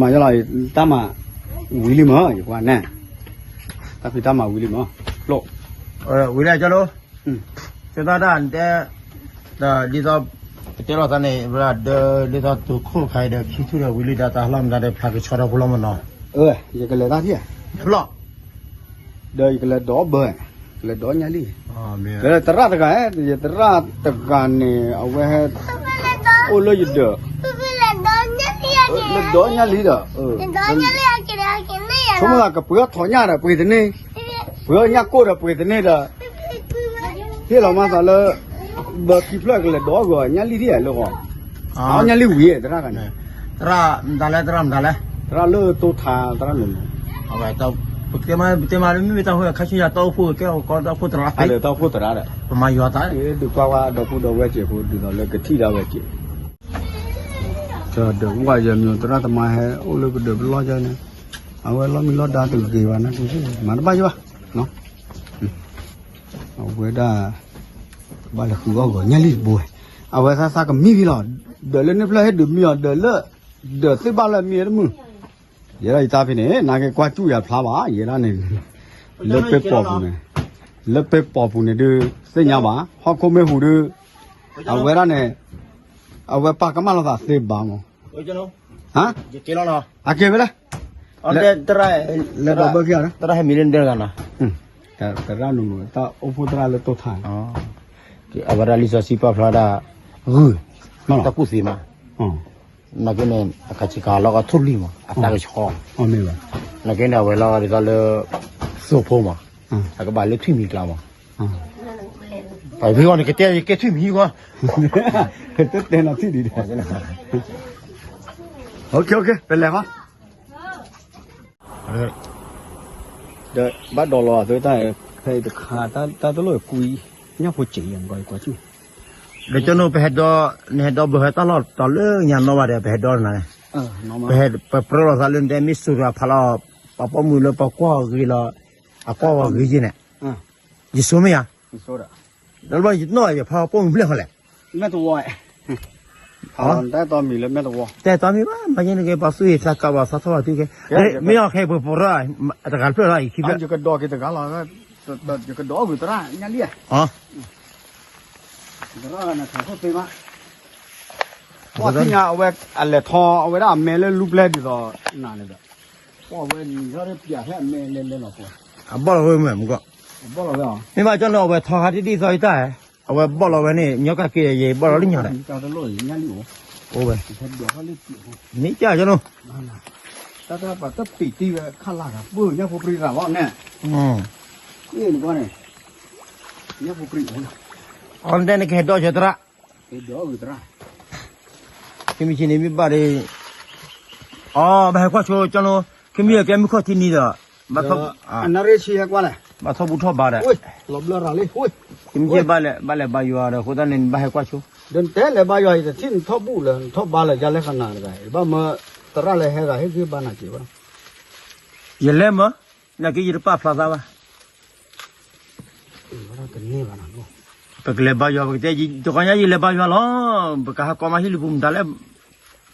မၤယလီၤ တၢ်မၤဝံၤလံမး ယကွၢ်န့ၣ်, တၢ်ဖံးတၢ်မၤဝံၤလံမး, လိၣ်, ဝံၤလံကၠီလိ, ကဲသးဒၣ်တဲ, ဒ်သိး, ပတဲလိာ်သးန့ၣ် ဒ်သိးသုးခိၣ်ခါအံၤဒီး ခံထူၣ်ဒီးဝံၤလံဒီး တၢ်ဟးလီၢ်မတၤဒီး ဖျါကဆှီထီၣ်ဖိလီၤမးနီၤ, ယကလဲၤတၢ်ထံၣ်, ဒီးယကလဲၤဒိးဘၢ, ကလဲၤဒိးညၣ်လံ, သရၣ်တဂၤ, ယသရၣ်တဂၤန့ၣ် အဝဲဟဲ, အိၣ်လၢယဒၢး, လၢဒိးညၣ်လံဒီး, ဆိကမိၣ်သးကပှ့ၤအီၣ်ထိးညၣ်ဒီးပှ့ၤတန့ၢ်, ပှ့ၤအီၣ်ညၣ်ကိၢ်ဒီးပှ့ၤတန့ၢ်ဒီး, ဟ့ၣ်လီၤမၤသးလၢ, ဘၢခံဖျၢၣ်ကလဲၤဒိးဂီၤညၣ်လံထံၣ်လၢဂီၤ, အီၣ်ညၣ်လံဝံၤသရၣ်ဂၤန့ၣ်, သရၣ်မတၤလဲၣ် သရၣ်မတၤလဲၣ်, သရၣ်လၢတိၢ်ထါသရၣ်န့ၣ်, ပတဲမးလၢမ့မ့ၢ်တၢ်ဟိခါဆူညါတၢ်အိၣ်ဖှိၣ်ကဲအီၤကီတၢ်အိၣ်ဖှိၣ်သရၣ်, တၢ်အိၣ်ဖှိၣ်သရၣ်ဒီး, ပမၤယွၤသး, ဒုးကွၢ်ဝဲဒီပုၢ်ဒီဝဲၢ်စ့ၢ်ဖိဒုးဒီးလၢကထံၣ်ဒၣ်ဝဲစ့ၢ် ဒီးဝဲယၤမျိၤသရၣ်သမါဟဲအိၣ်လၢပဒၢးပလီၢ်ယါန့ၣ်, အဝဲလီၢ်မံလီၢ်ဒါတဂ့ၤဘၣ်န့ၣ်, မၤတဘၣ်ယဘၣ်, အဝဲဒၣ်, ဘၣ်လဲၤဃုအီၣ်ဂီၤညၣ်လံတဘိဝဲ, အဝဲသးသးကမံဖံလီၤ, ဒၢးလၢန့ၣ်ဖျၢၣ်ဟဲဒုးမံအီၤဒၢးလၢ, ဒၢးသ့ၣ်ဘၣ်လၢမံတမုာ်, ယဲဒၣ်ယတၢ်ဖဲန့ၣ် နာ်က့ကွၢ်စူၣ်ယၤဖျါဘၣ် ယဲဒၣ်န့ၣ်, လၢပဲပီၤပူၤန့ၣ်, လၢပဲပီၤပူၤန့ၣ်ဒုး, သ့ၣ်ညါဘၣ် ဟီၣ်ခိၣ်မ့ၢ်ဟူးဒုး, အဝဲဒၣ်န့ၣ်, အဝဲပာ်ကမၣ်လိာ်သးသ့ဘၣ်မး, ဟါ, အကဲဖဲလဲၣ်, လဲၤဒီးဘၢခံဂၤ, သရၣ်ဟဲမံလၢနဒဲဂၤနီၤ, သရၣ်နမုာ်တၢ်အိၣ်ဖှိၣ်သရၣ်လၢတိၢ်ထါ, အဝဲဒၣ်လံာ်စီဆှံပာ်ဖျါဒၣ်, ဂုၢ်, တၢ်ကူၣ်သ့မး, နာ်က့န့ၣ် အခါဆံးခါလီၤကထိၣ်လွံၢ်မး အတၢ်ကဆှီ, နာ်က့န့ၣ် အဝဲလီၤဒ်သိးလၢ, သိဖိမး, အကဘၣ်လၢထွံၣ်မံၤကျါမး, ပှၤဖံဂီၢ်န့ၣ် ကတဲယကဲထွံၣ်မံၤဂီၢ်, ကတဲတဲနီၤထံၣ်ဒံး, ပလဲၤဃီ, ဒီးဘၣ်ဒိးလီၤအသးတၢ်, ဖဲအံၤတခါ, တၢ်တလိၣ်ကွံ, ညၣ်ဖိစ့ၢ်ယဲၢ်ကွံ, ဒီးကၠီနိ ပဟဲဒီး, နဟဲဒီးဘၢဟဲတၢ်လီၢ်တၢ်လၢညါနီၣ်ဘၣ်ဒီး ပဟဲဒီးနၤန့ၣ်, ပဟဲပပြၢလိာ်သးလၢနတဲမ့ၢ်စိၤတဂၤဖးလီၤ, ပှၤပိာ်မုၣ်လၢပကွၢ်ဂ့ၤလီၤ, အကွၢ်ဝဲဂ့ၤယဲၢ်န့ၣ်, ယဆိမ့ၢ်ဧါ, ဒီးဘၣ်ယနီၣ်ယဖးပိာ်မုၣ်ဘျဲၣ်ဃီလဲၣ်, မဲၢ်တဝီ, တၢ်အဲၣ်တီမံၤလၢမဲၢ်တဝီ, တၢ်အဲၣ်တီမံၤဘၣ် မၤယဲန့ၣ်က့ၤ ပှၤသူၣ်အံၤသးကးဘၣ်သးထီၣ်ဘၣ်သုက့ၤ, မ့ၢ်အီၤခဲအံၤပပရၢ, တဂၤတဖျၢၣ်လီၤအံၤခံဖျၢၣ်, ယကဒီးက့ၤတဂၤလီၤ, ယကဒီးအဂုၤသရၣ်ညၣ်လံဧါ, သရၣ်ဂၤန့ၣ်ခးခိၣ်သ့ဘၣ်, ပှၤသ့ၣ်ညါအဝဲ, အလဲၤထီၣ်အဝဲဒၣ်အမဲလၢလူပျဲၢ်ဒ်သိး, နၤန့ၣ်ဒီး, ပှၤဝဲန့ၣ်ထီၣ်ဖဲအမဲလဲၤလဲၤလီၤဖိ, အဘီၣ်လီၤဝဲမ့ၢ်မူကီၢ်, အဘီၣ်လီၤဝဲအီၤ, မ့ၢ်ဘၣ်ကၠီနိ အဝဲထီၣ်ခါတဒ်သိးယတၢ်, အဝဲဘီၣ်လီၤဝဲန့ၣ် ညီကၢ်က့ၤယဘီၣ်လီၤလၢညါဒီး, အိၣ်ဝဲ, မ့ၢ်ကၠီနိ တၢ်တပာ်တပံာ်တံၢ်ဝဲခါလၢ်ဂၤ ပၢၢ်ညၣ်ဖိပြံရၤလီၤန့ၣ်, န့ၣ်, ညၣ်ဖိပြံ, အီၤနတဲနကဟဲဒီးကၠီသရၣ်, သရၣ်, ခဲမုၢ်ဆ့ၣ်န့ၣ်မ့ၢ်ဘၣ်ဒီး, အီၤ ဘၣ်ဟဲကွၢ်ဆိကၠီနိ, ခဲမုၢ်ကဲမုၢ်ခီၣ်ထံးနံၤဒီး, ဘၣ်ထီၣ်, ဘၣ်ထီၣ်ဘူၣ်ထီၣ်ဘါဒီး, ခဲမုၢ်ဆ့ၣ်ဘၣ်လဲၤဘါယွၤဒီး အဃိသတးန့ၣ် နဘၣ်ဟဲကွၢ်ဆိ, ဒီးနတဲလဲၤဘါယွၤ ယတထံၣ်နထီၣ်ဘူၣ်လၢနထီၣ်ဘါလၢယၤလဲၤဃနၤတဂၤ ယဘၣ်မၢသရၣ်လၢဟဲဂၤဟ့ၣ်ဂံၢ်ဘါနၤက့ၤဝဲ, ယလဲၤမၢ, နာ်က့ယတပာ်ဖျါသးဘၣ်, ပကလဲၤဘါယွၤ ပကတဲ, တကီညါယလဲၤဘါယွၤလီၤ, ပကဟးကီမးဟံၣ်လံပူၤမတၤလဲၣ်,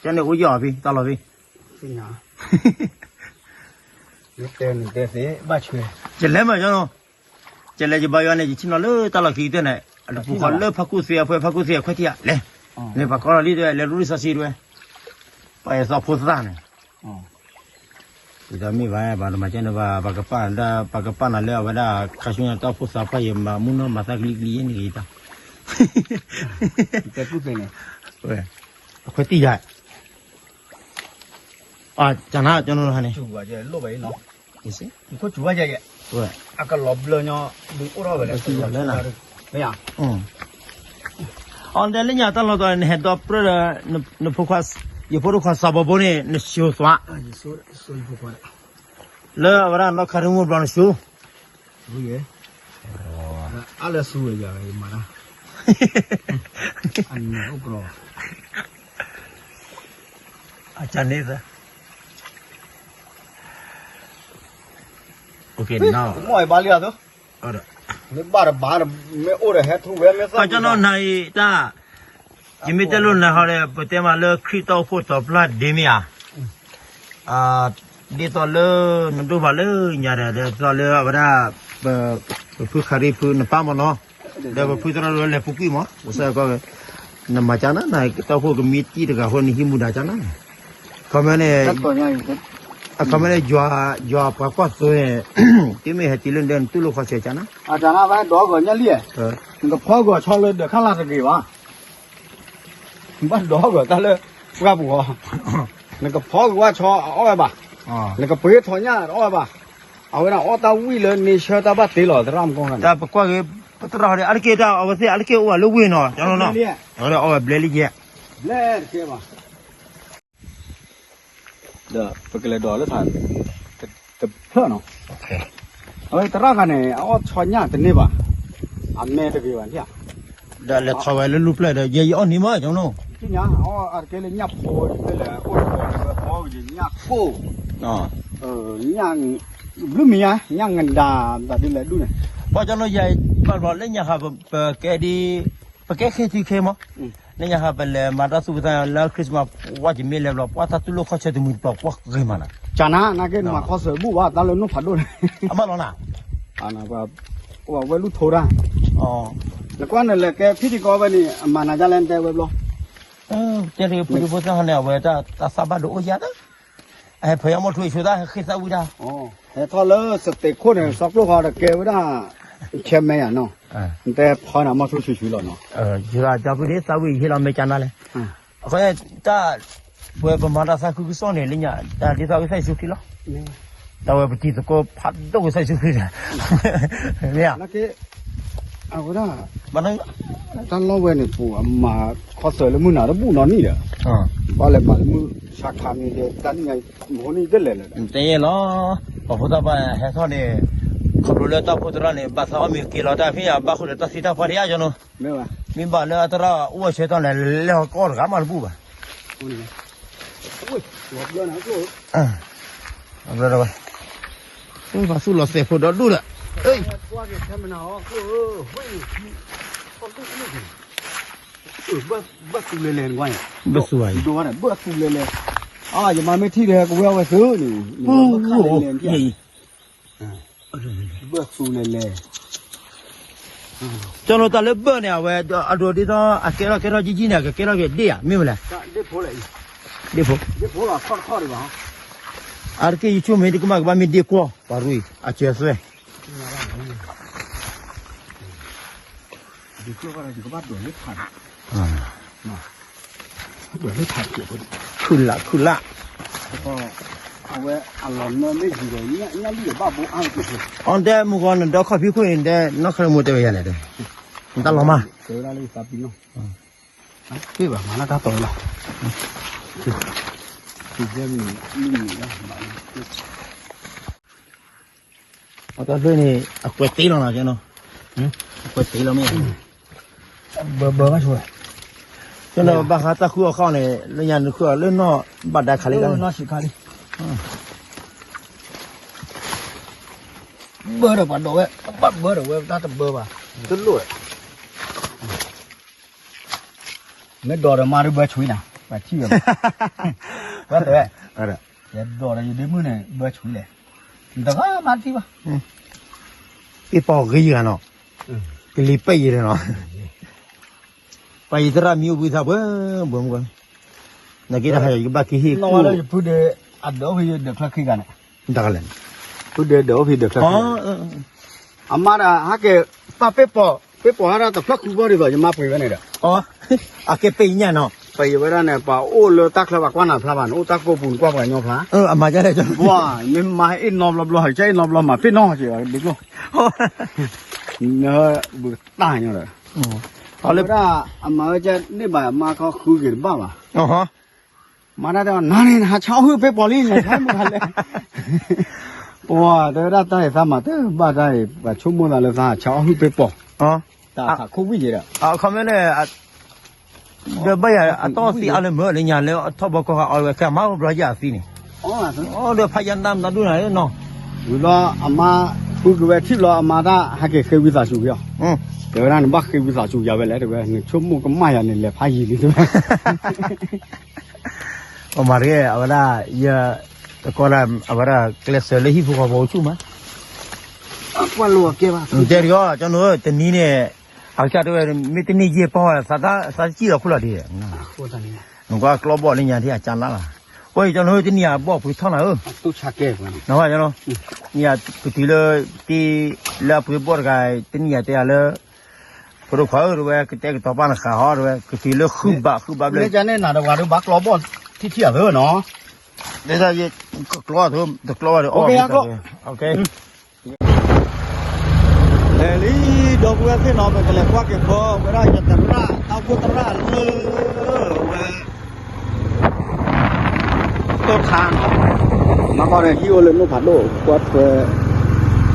ကန့ၣ်အိၣ်ယီၤဖံ တၢ်လီၤဖံ, ယလဲၤမၢကၠီနိ, ယလဲၤယဘါယွၤန့ၣ် ယဆ့ၣ်နီၤလၢတၢ်လီၢ်ခံကတၢၢ်န့ၣ် အတပူၤဃီလၢဖးကူၣ်သ့အဖဲ ဖးကူၣ်သ့အခွဲးထံဧါ, လဲၤ, လဲၤပှၤကီလီၤလံတဲဝဲ လဲၤရူၢ်ရံၣ်စီဆှံတဲဝဲ, ပှၤအဲၣ်သီဖိသၣ်န့ၣ် ယတမ့ၢ်ဘၣ် ပှၤတမၤကဲန့ၣ်ဘၣ် ပှၤကပာ်နၤလၢအဝဲဒၣ် ခါဆူညါတၢ်အိၣ်ဖှိၣ်သးပှၢ် ယမၤမူနီၢ်မၤသးကလံကလံယဲန့ၣ်တၢ်, အခွဲးတံၢ်ယၤ, ကနၤကၠီနိန့ၣ်, အကလီၤဘျၢညီ, ဒုးအိၣ်ထီၣ်ဝဲလဲၣ်, အီၤတဲလၢညါတၢ်လီၤတီၤ နဟဲဒီပြၢဒီး, နဖိခွါ, ယဖိဒိၣ်ခွါစးဘီဘိန့ၣ် နၡိၤသွး, လၢအဝဲဒၣ်နီၢ်ခါရံမူဘျီနၡိၤ, အါလၢဆူဝဲယၤမၤတၢ်, အန့ၣ်အိၣ်ကလီၤ, အကန့ၣ်သၢ မ့ၢ်ဘၣ်လံဧါသိး, မ့ၢ်ဘၣ်တဘၣ်, မ့ၢ်အိၣ်ဒီးဟဲထူဝဲမ့ၢ်သၣ်ကၠီနီၢ်နၤအံၤတၢ်, ယမ့ၢ်တဲလိာ်နၤဟီဒီး ပတဲမးလၢခရံာ်တၢ်အိၣ်ဖှိၣ်တီၤဖျါဒ့မ့ၢ်ဧါ, ဒ်သိးလၢ နဒိၣ်ဘၣ်လၢညါဒီး ဒ်သိးလၢအဝဲဒၣ် ပ ပဖုခရံာ်ဖုနပၢ်မၢ်နီၤ, ဒီးပဖုသရၣ်ဒိၣ်လဲၤပူၤကွံာ်မၢ် ကစၢ်ကီး နမၤကၢ်နၤ နတၢ်အိၣ်ဖှိၣ်ကမံတံၢ်တဂၤဃိ နဟံးမူဒါကၢ်နၤ, ခီမ့ၢ်န့ၣ် အခီမ့ၢ်န့ၣ် ယွၤပှၤကွၢ်သိန့ၣ် တုၤမ့ၢ်ဟဲတုၤလၢနဒဲ နတူၢ်လိာ်ခီဆၢကၢ်နၤ, အတၢ်နၤဘၣ်ဒိးဂီၤညါလံ, နကဖီဂီၤဆီလၢဒၢးခါလၢ်တဂ့ၤဘၣ် ဘၣ်ဒိးဂီၤတၢ်လၢ ပှၢ်ပူၤဃီ, နကဖီကဝၢ်ဆီအအီၣ်ဝဲဘၣ်, နကပှ့ၤထီၣ်ညၣ်အီၣ်ဝဲဘၣ်, အဝဲဒၣ်အီၣ်တၢ်ဝံၣ်လၢန့ဆၢတၢ်ဘၣ်တ့လီၤ သရၣ်မုၣ်ကိးဂၤန့ၣ်, တၢ်ပကွၢ်က့ၤ ပသရၣ်ဟီဒီး အါတက့ၢ်တၢ်အဝဲသ့ၣ်အါတက့ၢ်အိၣ်ဘၣ်လၢဝ့ၢ်နီၤ ကၠီနီၤ, အဝဲဒၣ်အီၣ်ဝဲဘျဲလံယဲ, ဘျဲတကဲဘၣ် ဒီးပကလဲၤဒိးလၢထး တဖျၢၣ်နီၤ, အဝဲသရၣ်ဂၤန့ၣ် အအီၣ်ဆီညၣ်တန့ၢ်ဘၣ်, အမဲတဂ့ၤဘၣ်န့ၣ်, ဒီးလဲၤထီၣ်ဝဲလၢလူပျၢၢ်ဒီး ယဲယအီၣ်န့ၢ်မး ကၠီနီၤ, သ့ၣ်ညါ အအီၣ်အါတက့ၢ်လၢညၣ်ဖိဝဲ တဲလဲၣ် အအိၣ်တဝဲ ဝဲဖီက့ၤညၣ်ကိၢ်, ညၣ် ဘျုးမံၤညါ ညၣ်ငဒါ ဘၣ်ဒ်လဲၣ်ဒူၣ်န့ၣ်, ပှၤကၠီနီၤ ယၤဘၣ်ဘျီလၢညါဃီ ပကဲဒ် ပကဲခ့ထုခဲမး, လၢညါဃီပလဲၤမၤတၢ်သူၣ်ဖှံသးညီလၢ Christmas ဝဲယမ့ၢ်လဲၤဘျီ ပှၤတၢ်တူၢ်လိာ်ခီၣ်ဆၢတမုာ်တပျီၤ ပှၤဂ့ၤမးနၤ, ကနၤ နကဲမၤခီၣ်ဆၢဘူၣ်ဘၣ် တၢ်လၢနီၢ်ဖးဒိၣ်န့ၣ်, အဘၣ်လီၤနၤ, ပှၤဝဲလူၢ်ထိတၢ်, နကွၢ်နလဲၤကဲဖံတံၤကီဘၣ်န့ၣ် အမၤနၤဒ်လဲၣ်တဲဝဲဘျီ, တဲတဂ့ၤ ဖိဒံဖိသၣ်ဟီန့ၣ် အဝဲတၢ်သးဘၣ်ဒိးအိၣ်ယၤတၢ်, အဟဲဖၢယၤမီၢ်ထူယဆိသၣ်ဟဲဃ့သၣ်ဝံၣ်တၢ်, ဟဲထီၣ်လၢစတဲာ်ခိၣ်န့ၣ် စီကျိၣ်ဃီဒီးကဲဝဲဒၣ်, ဆဲမဲယၤနီၤ, နတဲဖီနၤမီၢ်ထူဆူၣ်ဆူၣ်လီၤနီၤ, ယၤဖုဒ်သၣ်ဝံၣ်ယဟ့ၣ်လီၤမဲာ်ကၢ်နၤလဲၣ်, အဃိတၢ် ပဝဲပမၤတၢ်သးခုကစီၣ်န့ၣ် လၢညါ တၢ်ဒ်သိးကစၢ်ယ့ၣ်ၡူးခရံာ်လီၤ, တၢ်ဝဲပတံၤသကိးဖးဒိၣ်ကစၢ်ယ့ၣ်ၡူးခရံာ်န့ၣ်, အဝဲဒၣ်, တၢ်လီၢ်ဝဲန့ၣ် ပူၤအမၤခီၣ်ဆၢလၢမုၢ်နၤတဘူၣ်နီတနံၣ်ဒီး, ဘၣ်လဲၤမၤလၢမုၢ်ဆါခါမံၤဒီး တၢ်နံၣ်ညါမဟိနံၣ်တလဲၤလၢၤဒီး, တယဲလီၤ, ပှၤဖိသၣ်ပှၢ်ဟဲထီၣ်န့ၣ်, ခီဖျိလၢတၢ်အိၣ်ဖှိၣ်သရၣ်န့ၣ် ဘၣ်သးအီၣ်မ့ၤက့ၤလီၤတၢ်ဖဲအဘၣ်ဃုာ်ဒီးတၢ်သံတၢ်ပှၢ်တယါကၠီနီၤ, မ့ၢ်ဘၣ်လၢအသရၣ်အိၣ်ဝဲဆၢထီၣ်န့ၣ် လဲၤဟီၣ်ကီၢ်တဂၤမးတဘူၣ်ဘၣ် ဘၣ်သူၣ်လီၤသဲးဖိဒီဒူၣ်ဒီး, ဘၣ်သူလဲၤလဲၤနကွၢ်, ဘၣ်သူလဲၤလဲၤ, ယမၤမ့ၢ်ထံၣ်ဒီးကဝဲအီၣ်ဝဲသုန့ၣ်, ဘၣ်သူလဲၤလဲၤ, ကၠီနီၤတၢ်လၢဘၢၣ်န့ၣ် အဝဲအဒိဒ်သိး အကဲထီၣ်ကဲထီၣ်ကၠံကၠံန့ၣ် အကကဲထီၣ်က့ၤဒ့ၣ်ဧါ မ့ၢ်မလဲၣ်, ဒ့ၣ်ဖိ, အါတက့ၢ်ယဆိကမိၣ်တကမၣ်ကဘၣ်မ့ၢ်ဒ့ၣ်ကွီၢ် ပှၤရူၢ်အစၢၤသွဲၣ် ခုၣ်လၢ်ခုၣ်လၢ်, အဝဲအလီၤနၢမ့ၢ်ယံၤဒီး ညၣ်လံၣ်ဒီးဘၣ်ဘိအါက့ၤ, အီတဲမုၢ်ဂီၤနဒီခီၣ်ဖံးခိၣ်အံၤ နတဲနီၢ်ခရၢမူတဲဝဲယၤလဲၣ်, နတၢ်လီၤမၢ်, တဘၣ်မၤလၢတၢ်တီၤလီၤ, အတၢ်ဖျၢၣ်န့ၣ် အကွဲးတ့လီၤနီၤ, အကွဲးတ့လီၤမ့ၢ်, ဘၢဘၢဘၣ်ဆိ, ကၠီနီၤဘၣ်ဃးတၢ်ဃုအီၣ်ဃုအီန့ၣ် လၢညါနဃုအီၣ်လၢနီၢ်ဘၣ်ဒါခးလံ, နီၢ်ဆံးခါလံ, ဘၢဒီးပှၤဒိးဝဲ, ဘၣ်ဘၢဒီးဝဲတၢ်တဘၢဘၣ်, တလိၣ် မ့ၢ်ဒိးဒီးမါဒုးဘၢဆွံနၤ, ပှၤထံၣ်ဝဲ, ဘၣ်တဲဝဲ, ယဒိးဒီးယဒ့မုၣ်န့ၣ် ဘၢဆွံလဲၣ်, နတဂၤမၤတထံၣ်ဘၣ်, အ့ၣ်ပှၤဂ့ၤယဂၤနီၤ, ကလံၤပဲာ်ယဲၢ်နီၤ, ပှၤယသရၣ်မံအိၣ်ဘှံးသးပှဲၤဘှဲၤမုၢ်ဂီၢ်, နက့တၢ်ဟးယကဘၣ်က့ၤဟ့ၣ်ကူၣ်, ဖုဒဲးဒိးအိၣ်ဖဲဒၢးချၢခံဂၤန့ၣ်, တၢ်ကလဲၣ်န့ၣ်, ဖုဒဲးဒိးအိၣ်ဖဲဒၢးချၢခံဂၤ, အမါဒီးဟးက့ၤ ပၢ်ပ့ၢ်ပိာ်, ပ့ၢ်ပိာ်ဟးဒီးတဖျၢၣ်ဃုဘီဒ်သိး ယမါပှ့ၤဝဲန့ၣ်ဒီး, အကဲပ့ၤညါနီၤ, ပှၤယဝဲဒၣ်န့ၣ် ပှၤအိၣ်လၢတၢ်ချၢပှၤကွၢ်နၤဖျါဘၣ်န့ၣ် အိၣ်တၢ်ကိးပူၤနကွၢ်ပှၤကညီဖျါ, အမါကလဲၣ်, ပှၤမ့ၢ်မါအ့ၣ်နီဘျီဘျီ ဟးကၢ်အ့ၣ်နီဘျီမး ပ့ၢ်နီၢ်က့ၤဒ်ကျိၣ်, နဘုးတၢ်ညီဒီး, အဝဲဒၣ် အမါဝဲကန့ၢ်ဘၣ်အမါခီဃုက့ၤတဘၣ်ဘၣ် မၤတၢ်တဲအီၤ နၤန့ၣ် နဟးဆါအီၣ်ဟုၣ်ပ့ၢ်ပိာ်လံ နဟဲမုၢ်ခါလဲၣ်, ပှၤတဲဝဲဒၣ်တၢ်အံၤသးမၤတဘၣ်တၢ်အံၤ ပှၤဆိကမိၣ်သးလၢသးဟးဆါအီၣ်ဟုၣ်ပ့ၢ်ပိာ်, တၢ်ခးခိၣ်ဝံၣ်ယဲဒီး, အခီမ့ၢ်န့ၣ်, ဒီးဘၣ်ယၤအတီၢ်သံအါလၢမုၢ်လၢညါလၢအထီၣ်ဘီကီၢ်ဃာ်အီၤဝဲခဲအမါအိၣ်ဘျီယၤအသံန့ၣ်, အိၣ်ဒီးဖးယၤနၤမနုၤဒူၣ်နၤနီၤ, ဝံၤဘျီအမါ ပုၢ်ကဝဲထံၣ်လီၤအမါတၢ်ဟဲက့ၤဃ့ဝံသးစူၤက့ၤအီၤ, တဲဝဲဒၣ်နဘၣ်ဃ့ဝံသးစူၤယၤဝဲလဲၣ် တဲဝဲ နဆိကမိၣ်ကမၣ်ယၤန့ၣ် လဲၤဖးယံၤလံတဲဝဲ, အမၤတဂ့ၤ အဝဲဒၣ် ယ တကီၢ်ဒၣ် အဝဲဒၣ်ကျဲးစၢးလၢဟံၣ်ဖိဃီဖိအိၣ်ဆူၣ်မး, ကွၢ်လိာ်အကဲဘၣ် တဲတဂ့ၤ ကၠီနိ တနံၤန့ၣ် အကစၢ်တဲဝဲ မ့ၢ်တန့ၢ်ယဲၢ်ပီၢ် သးတစံၣ်လီၤခိၣ်လီၤဒံး, နကွၢ်ကျီဘီၣ်လၢညါဒ်အကၢ်လၢ်လီၤ, အိၣ်ကၠီနိ တနံၤအဘီၣ်ပှ့ၤထီၣ်နၤဧၢ, နကွၢ် ကတုၤလၢ တ့ လၢအပှ့ၤဘီၣ်တဂၤ တနံၤအတဲယၤလၢ ဖိဒိၣ်ခွါဧၢ တဲဝဲ ကတဲကတီၤပာ်နဃာ်ဟီ တဲဝဲ ကတုၤလၢဃုဘးဃုဘးဘျဲၣ်, န့ၣ်ကန့ၣ်နၤတဝၤဒီးဘၣ်ကျီဘီၣ်ထံထံအသၢနီၤ, ဒ်သိးယကျီ တကျီဘၣ်ဒီးအီၣ်က့ၤ, လဲၤလံ ဒီပုၢ်ဝဲၢ်သ့ၣ်နီၤ ပကလဲၤကွၢ်က့ၤဘၢဝဲဒၣ်ယသရၣ် တၢ်အိၣ်ဖှိၣ်သရၣ်လၢ ဝဲ တိၢ်ထါနီၤ, မၤကီၢ်ဒီးဟံၣ်အိၣ်လၢနိၣ်ဖးဒိၣ် ကွၢ်ထွဲ တၢ်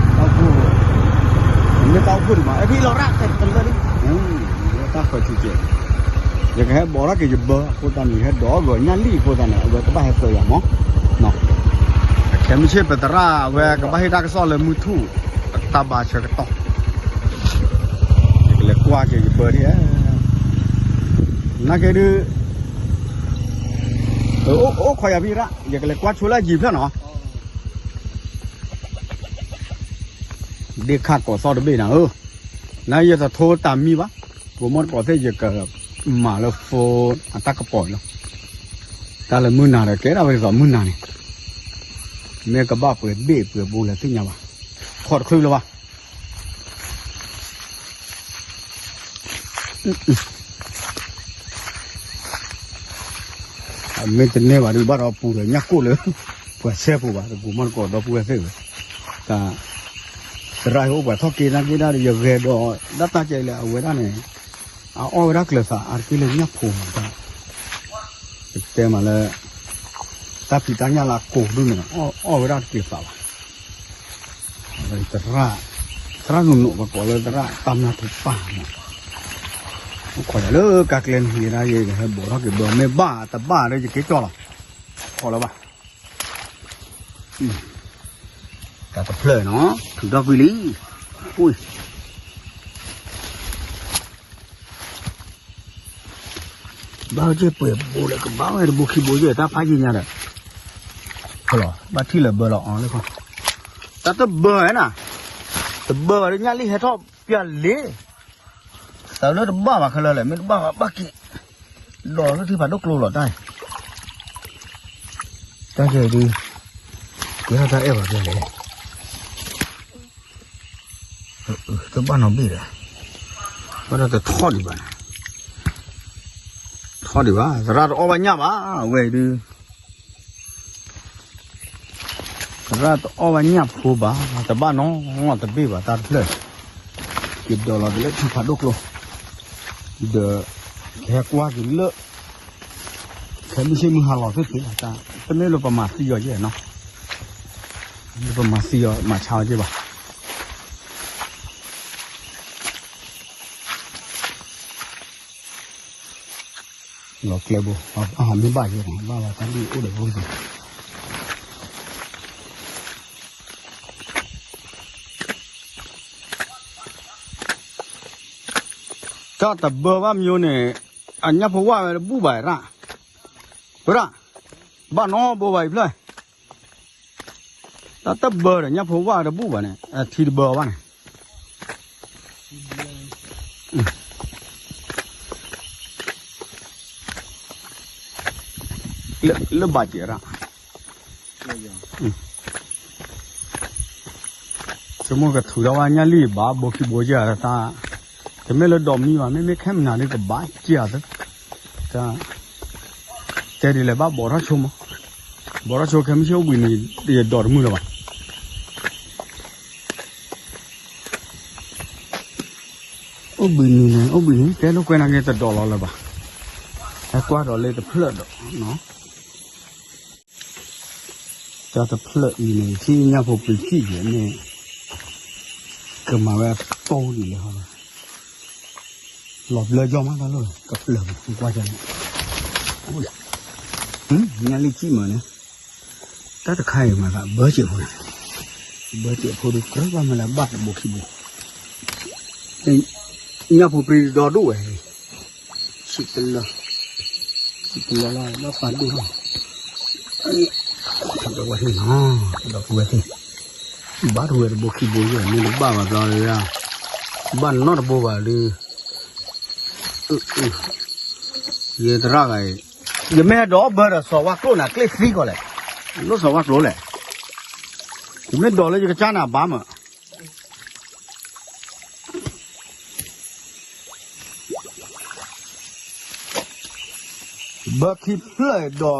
အိၣ်ဖှိၣ်, မ့ၢ်တၢ်အိၣ်ဖှိၣ်ဒံးမး အဲၣ်ဖံလီၤရၣ်တဲတလၢဒံး, တၢ်ဃၢၤထံကဲး, ယကဟဲဘီၣ်ထီၣ်က့ၤယဘၢအဃိသတးန့ၣ် ယဟဲဒိးဂီၤညၣ်လံၣ်အဃိသတးန့ၣ် အဝဲကဘၣ်ဟဲသၢယၤမး, ခဲမုၢ်ဆ့ၣ်ပသရၣ်အဝဲကဘၣ်ဟ့ၣ်တၢ်ကစီၣ်လၢမုၢ်ထူၣ် တၢ်ဘါဆၢကတီၢ်, ယကလဲၤကွၢ်က့ၤယဘၢဒံး, နာ်က့ဒုး အိၣ်ခိးယၤဖံရၣ် ယကလဲၤကွၢ်ဆိလၢအယံၤဖျၢၣ်နီၤ, ဒ့ခၣ်ကိးသီၣ်တဘ့ၣ်နၤဧၢ, နယတထိတၢ်မံဘၣ်, ပမီၢ်တကိးသ့ၣ်ယကမၤလၢ phone အတၢ်ကပီၤလီၤ, တၢ်လၢမုၢ်နၤဒီးကဲဒၣ်ဝဲဒ်သိးမုၢ်နၤန့ၣ်, မ့ၢ်ကဘၣ်ပှဲၤဘ့ၣ်ပှဲၤဘိလဲၤသ့ၣ်ညါဘၣ်, ခီၣ်တချုးလၢၤဘၣ် မ့ၢ်တန့ၢ်ဘၣ်ဒုး ဘၣ်ဒီးပူၤဒီးညၣ်ကိၣ်လၢ ပှၤဆဲပူၤဘၣ် တပူၤမီၢ်တကိးဒီပုၢ်ဝဲၢ်သ့ၣ်ဝဲ, တၢ် သရၣ်ဟဲအိၣ်ပှၤထီၣ်က့ၤနာ်က့ဒၣ်ဒီး ယဂဲၤဒီး ဒၣ်တၢ်ကဲလၢအဝဲဒၣ်န့ၣ် အအီၣ်ဝဲဒၣ်ကျဲၤသးအါတက့ၢ်လၢညၣ်ဖိမးတၢ်, ယတဲမးလၢ တၢ်ဖံးတၢ်ညၣ်လၢအကိာ်ဒိၣ်န့ၣ် အီၣ်ဝဲဒၣ်တကျဲၤသးဘၣ် သရၣ်, သရၣ်နုာ်နုာ်ပကိးလၢသရၣ်တၢ်မၢ်ဖိပၢ်မး, အိၣ်ခိးယၤလၢကါကျဲနဟံးဒၣ်ယဲ ယကဟဲဘိးထီၣ်က့ၤဘၢ မ့ၢ်ဘၣ်တဘၣ်ဒီးယက့ၤကၠီလီၤ, ခိးလၢၤဘၣ်, တၢ်တဖျၢၣ်နီၤ ထုးထီၣ်ကွံာ်လံ, အိၣ် ဘၣ်ဝဲက့ၤပှဲၤဘိလၢကဘၣ်ဝဲတဘိခံဘိယဲၢ် တၢ်ဖးယံာ်ညါဒီး, လီၤ ဘၣ်ထံၣ်လၢၤဘၢလီၤအီၤလၢခီ, တၢ်တဘၢဝဲနၤ, တဘၢဘၣ်ဒီးညၣ်လံဟဲထီၣ်ပျၢ်လံ, တၢ်လၢတဘၣ်ဘၣ်ခဲလၢာ်လဲၣ် မ့ၢ်တဘၣ်ဘၣ်ဘၣ်က့ၤ, ဒီးလၢထံဖးဒိၣ်ကျိလီၤတၢ်, တၢ်ကဲဒုး, ကဲထီၣ်တၢ်အဲၣ်ဘၣ်ဖဲလဲၣ် တဘၣ်နီတဘ့ၣ်ဒီး, ဘၣ်ဒီးတထီၣ်ဒံးဘၣ်, ထီၣ်ဒံးဘၣ် သရၣ်တအီၣ်ဘၣ်ညၣ်ဘၣ် အဝဲဒုး, သရၣ်တအီၣ်ဘၣ်ညၣ်ဖိဘၣ် တဘၣ်နီတဘ့ၣ်ဘၣ် တၢ်တဖျၢၣ်, ယဒိးလီၤက့ၤလၢထံဖးဒိၣ်ကျိ, ဒီး ကဟဲကွၢ်က့ၤလၢ ခဲမုၢ်ဆ့ၣ်မုၢ်ဟါလီၤသ့ၣ်သ့ၣ်, တမ့ၢ်လၢပမၤသံအီၤယဲၢ်နီၤ, လၢပမၤသံအီၤ မၤဆါအီၤယဲၢ်ဘၣ်. လီၤကျဲဘိ အမ့ၢ်ဘၣ်ယဲၢ်နီၤ ဘၣ်လီၤတၢ်ဒ်အိၣ်ဒီးဘိ တၢ်တဘၢဘၣ်မၠိန့ၣ် အညၣ်ဖိဝၣ်ဝဲတဘူၣ်ဘၣ်ရၣ်, ဝဲဒၣ် ဘၣ်နီဘိဘၣ်အံၤဖျၢၣ်, တၢ်တဘၢဒီးညၣ်ဖိဝၣ်တဘူၣ်ဘၣ်န့ၣ် အထံတဘၢဘၣ်န့ၣ် လၢဘၣ်စဲးရၣ်, ဆိကမိၣ်ကထုးထီၣ်ဝဲညၣ်လံၢ်ဘၣ် ဘိခံဘိယဲၢ်တၢ်, တမ့ၢ်လၢဒီးမံဘၣ် မ့မ့ၢ်ခဲမုၢ်နၤဒ်ကဘၣ်စဲးသၢ, တၢ်, တဲဒ်လဲၣ်ဘၣ်ဘီးထီၣ်ဆိမး, ဘီးထီၣ်ဆိခဲမုၢ်ဆ့ၣ်အိၣ်ဘှံးနံၤ ဒီးတမုာ်လၢၤဘၣ်. အိၣ်ဘှံးနံၤန့ၣ် အိၣ်ဘှံးနံၤ တဲလိာ်ကွဲနာ်က့တဒိးလီၤလၢၤဘၣ်. ဟဲကွၢ်ဒီးလၢတဖျၢၣ်ဒီး တၢ်တဖျၢၣ်အံၤန့ၣ် ထံၣ်ညၣ်ဖိပျံၤထံၣ်ယဲၢ်န့ၣ် ကမၤဝဲအတီဒ်လဲၣ်ဟီ, လီၤဘျၢယီၢ်မးတၢ်လီၢ် ကပျၢၤမး ကွၢ်ကန့ၣ်, ညၣ်လံၢ်ကံၣ်မးန့ၣ်, တၢ်တခါအံၤမၤသးဘၢစဲးဖိန့ၣ်, ဘၢတံၢ်အဖိဒုးကြၢးဘၣ်မ့ၢ်လၢဘၣ်တဘိခံဘိ, ညၣ်ဖိပြံဒီဒိၣ်ဝဲ, ဆံးတလၢ, ဆံးတလၢလီၤ ဘၣ်ပာ်ဒိၣ်လီၤ, ဒီပုၢ်ဝဲၢ်သ့ၣ်နီၤ, ဒီပုၢ်ဝဲၢ်သ့ၣ်, ဘၣ်တဝဲတဘိခံဘိယဲၢ် မ့ၢ်တဘၣ်ဘၣ်ဘျီလၢ, ဘၣ်နီတဘိဘၣ်ဒီး, ယသရၣ်ဂၤအံၤ, ယမ့ၢ်ဟဲဒိးအီၣ်ဘၢဒီးစီၤဝါကျိၣ်န့ၣ် ကျ့ၣ်သံကီးလဲၣ်, လိၣ်စီၤဝါကျိၣ်လဲၣ်, ယမ့ၢ်ဒိးလၢယကစၢ်န့ၣ်အဘၣ်မး ဘၢခံဖျၢၣ်ဒီး,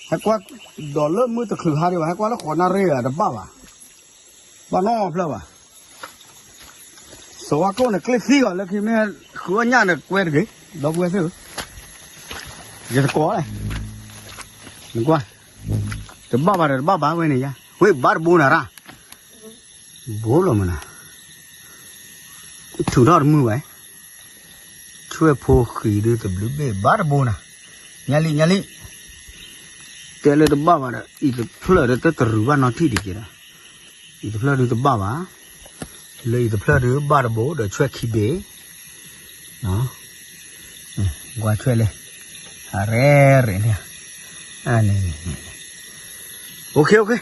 ဟဲကွၢ်, ဒီးလၢမုၢ်တချုးဟါဒံးဘၣ် ဟဲကွၢ်လၢဃိးနၣ်ရံၣ်အတဘၣ်ဘၣ်, ဘၣ်နီတဖျၢၣ်ဘၣ်, စီၤဝါကျိၣ်န့ၣ် ကျ့ၣ်သံဂီၤလၢခံမ့ၢ်ဃုအီၣ်ညၣ်န့ၣ်ကွဲတဂ့ၤ, ဒီပုၢ်ဝဲၢ်သ့ၣ်ဧၢ, ယတကိးလဲၣ်, နကွၢ်, တဘၣ်ဘၣ်ဒီးတဘၣ်ဘၣ်ဝဲန့ၣ်ယါ, ဝဲဘၣ်တဘိနၤရၣ် ဘိလီၤမနၤ, ထုးထီၣ်တမုာ်ဘၣ်, ဆွဲၣ်ဖိဃံးဒုတဘျုးဘ့ၣ်ဘၣ်တဘိနၤ, ညါလံ ညါလံ, တဲလၢတဘၣ်ဘၣ်ဒီး အံၤတဖျၢၣ်ဒီးတတရူးဘၣ်နီထံၣ်ဒံးက့ၤဒီး, အံၤတဖျၢၣ်ဒုတဘၣ်ဘၣ်, လၢအံၤတဖျၢၣ်ဒုဘၣ်တဘိဒီးဆွဲၣ်ခံဘ့ၣ်, ကွၢ်ဆွဲၣ်လံ, အရဲၣ်ရဲၣ်န့ၣ်, န့ၣ်, အိၣ်ခ့ အိၣ်ခ့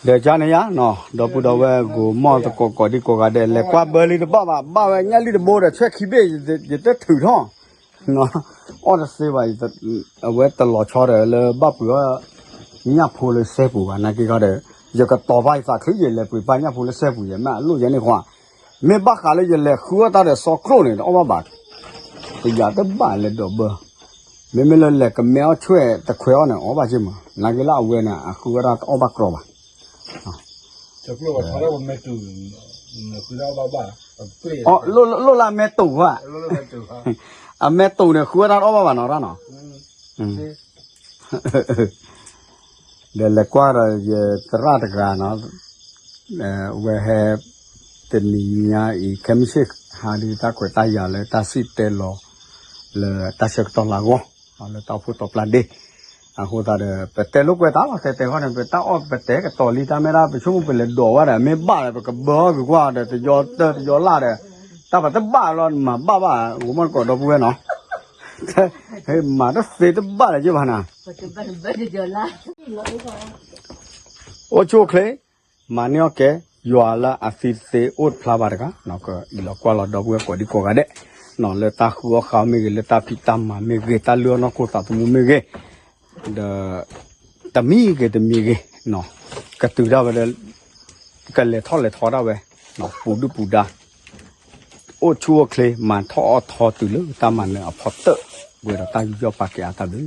ဒီးကန့ၣ်ယါ, ဒီပုၢ်ဒီဝဲၢ်ဂိၤမီၢ်သကိးကိးဒံကိးဂၤဒဲး လဲၤကွၢ်ဘၢလံတဘၣ်ဘၣ် ဘၣ်ဝဲညၣ်လံတဘိဒီးဆွဲၣ်ခံဘ့ၣ်, ယတထုးထီၣ်, အီၣ်တသ့ဘၣ်, အဝဲတလီၤဆီဒီးလၢဘၣ်ပှ့ၤအီၣ်ညၣ်ဖိလၢစဲပူၤဘၣ် နာ်က့ခီဒီး, ယကတီၤပာ်ယသးချံယလဲၤပှ့ၤပာ်ညၣ်ဖိလၢစဲပူၤ ယမ့ၢ်အလိၣ်ယဲန့ၣ်ဃီ, မ့ၢ်ဘၣ်ဃးလၢယလဲၤဃုအီၣ်တၢ်ဒီးစီၤကျိၣ်န့ၣ် တအီၣ်ဘၣ်ဘၣ်, တယၤတဘၣ်လဲၤဒိးဘၢ မ့မ့ၢ်လၢလဲၤကမဲအီၣ်ဆွဲၣ်တခွဲးအီၣ်န့ၣ် အီၣ်ဘၣ်က့မး, နာ်က့လၢအဝဲန့ၣ် အဃုဝဲဒၣ်တအီၣ်ဘၣ်ကြီဘၣ်, လိၣ်လၢအမဲတူၢ်ဧါ, အမဲတူၢ်န့ၣ် ဃုဝဲဒၣ်တအီၣ်ဘၣ်ဘၣ်နီၤရၣ်နီၤ, ဒီးလဲၤကွၢ်ဒီးယသရၣ်တဂၤနီၤ, ဝဲဟဲ, တနံၤညါအံၤ ခဲမုၢ်ဆ့ၣ်ဟါဒုးတၢ်ခွဲးတၢ်ယာ်လၢတၢ်စံၣ်တဲလီၤ, လၢတၢ်ဆၢကတီၢ်လၢအဂီၢ်, လၢတၢ်အိၣ်ဖှိၣ်တီပျၢ်ဒ့, အဃိသတးဒီး ပတဲလိာ်ကွဲတၢ်လီၤတဲာ်တဲာ်ဃီန့ၣ် ပတၢ်အီၣ်ပတဲကတီၤလံတၢ်မ့ၢ်ဒၣ် ပဆိကမိၣ်ပလဲၤဒိးဝဲဒီး မ့ၢ်ဘၣ်ဒီး ပကဘၢအီၣ်ကွံာ်ကွၢ်ဒီး တယီတၢတယီလၢ်ဒီး, တၢ်ပတဘၣ်လီၤ မၤဘၣ်ဘၣ် ဂိၤမီၢ်သကိးဒီပုၢ်ဝဲၢ်နီၤ, မၤတသ့တဘၣ်လၢၤက့ဘၣ်နၤ အိၣ်ဆူၣ်အိၣ်ချ့, မၤန့ၢ်အီၣ်ကဲ, ယွၤလၢအသံသ့အိၣ်တဖျါဘၣ်တဂၤ, အံၤလီၤကွၢ်လီၤဒီပုၢ်ဝဲၢ်ကိးဒံကိးဂၤဒဲး, လၢတၢ်ဃုအီၣ်ဃုအီမ့ၢ်ဂ့ၤ, လၢတၢ်ဖံးတၢ်မၤမ့ၢ်ဂ့ၤ, တၢ်လုၢ်အီၣ်နီၢ်ခိသးသမူမ့ၢ်ဂ့ၤ, ဒီး တမံၤဂ့ၤတမံၤဂ့ၤ, ကတုၤဒၣ်ဝဲဒီး ကလဲၤထီၣ်လဲၤထီဒၣ်ဝဲ, ပူၤဒုၣ်ပူၤဒါ, အိၣ်ဆူၣ်အိၣ်ချ့ မၤထီၣ်အီၣ်ထီတုၤလၢတၢ်မၤနၢၤအဖီတၢၣ်, ဝဲဒီးတၢ်ယူးယီၣ်ပာ်ကဲအါတၢ်ဘျုး